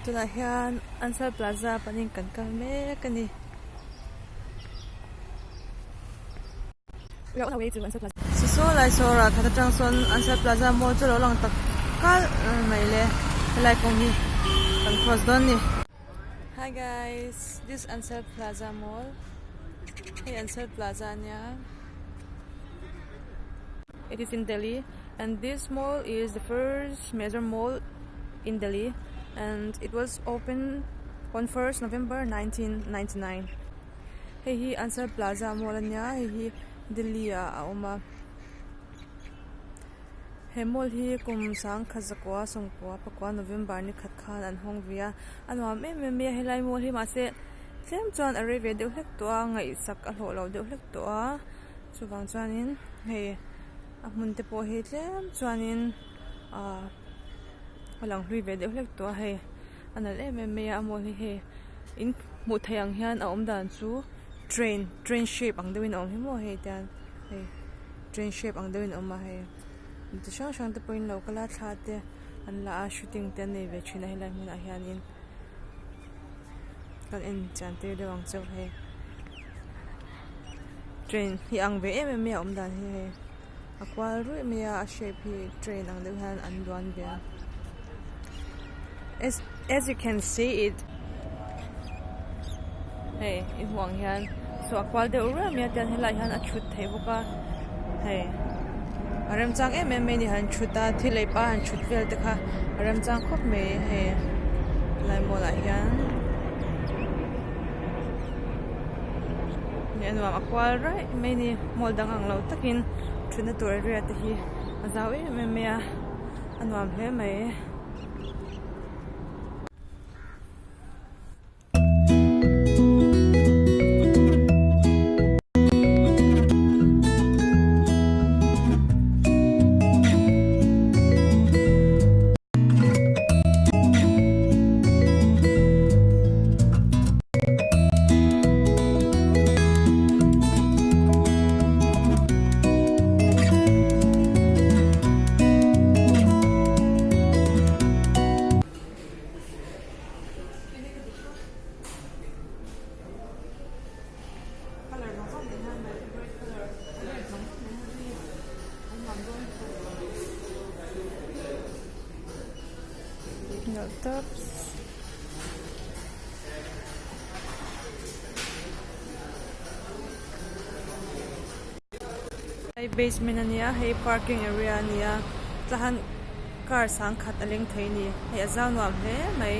Tunah hian Ansar Plaza panin kan kal mek a ni. Saw lai saw ral khat atang sawn Ansar Plaza mall chu a lo lang tak kalh mai le helai kawng hi kan cross dawn a ni. Hi guys this Ansar Plaza mall hei Ansar Plaza ania it is in Delhi and this mall is the first major mall in Delhi and it was open on first November 1999. Hei hi Ansar Plaza mall ania hei hi Delhi ah a awm a he mall hi kum sangkhat zakua sawmkua pakua November ni khat khan an hawng ve a a nuam em em mai a helai mall hi mahse tlem chuan a rei ve deuh hlek tawh a ngaihsak a hlawh lo deuh hlek tawh a chuvang chuanin hei a hmun te pawh hi tlem chuanin ahh a lang hlui ve deuh hlek tawh a hei. A nalh em em mai a a mall hi hei in hmuh theih ang hian a awm dan chu train train shape ang deuhin a awm hi maw hei tian hei train shape ang deuhin a awm a hei chi hrang hrang te pawhin lo kal a thla te an la a shooting te an nei ve thin a helai hmunah hianin kan en chian tir deuh ang chauh hei train hi ang ve em em mai a awm dan hi hei. A kual ruih mai a a shape hi train ang deuh hian an duan ve a as as you can see it hei i hmuh ang hian saw a kual deuh ruih mai a tian helaiah hian a thut theih bawk a hei a remchang em em mai a ni han thut a thil ei pah a han thut vel te kha a remchang khawp mai hei helai mall ah hian. Nih a nuam a kual raih mai a ni mall dang ang lo takin thutna tur area te hi a zau em em mai a a nuam hle mai. Hei basement ania hei parking area ania tah hian car sangkhat a leng thei a ni hei a zau nuam hle mai.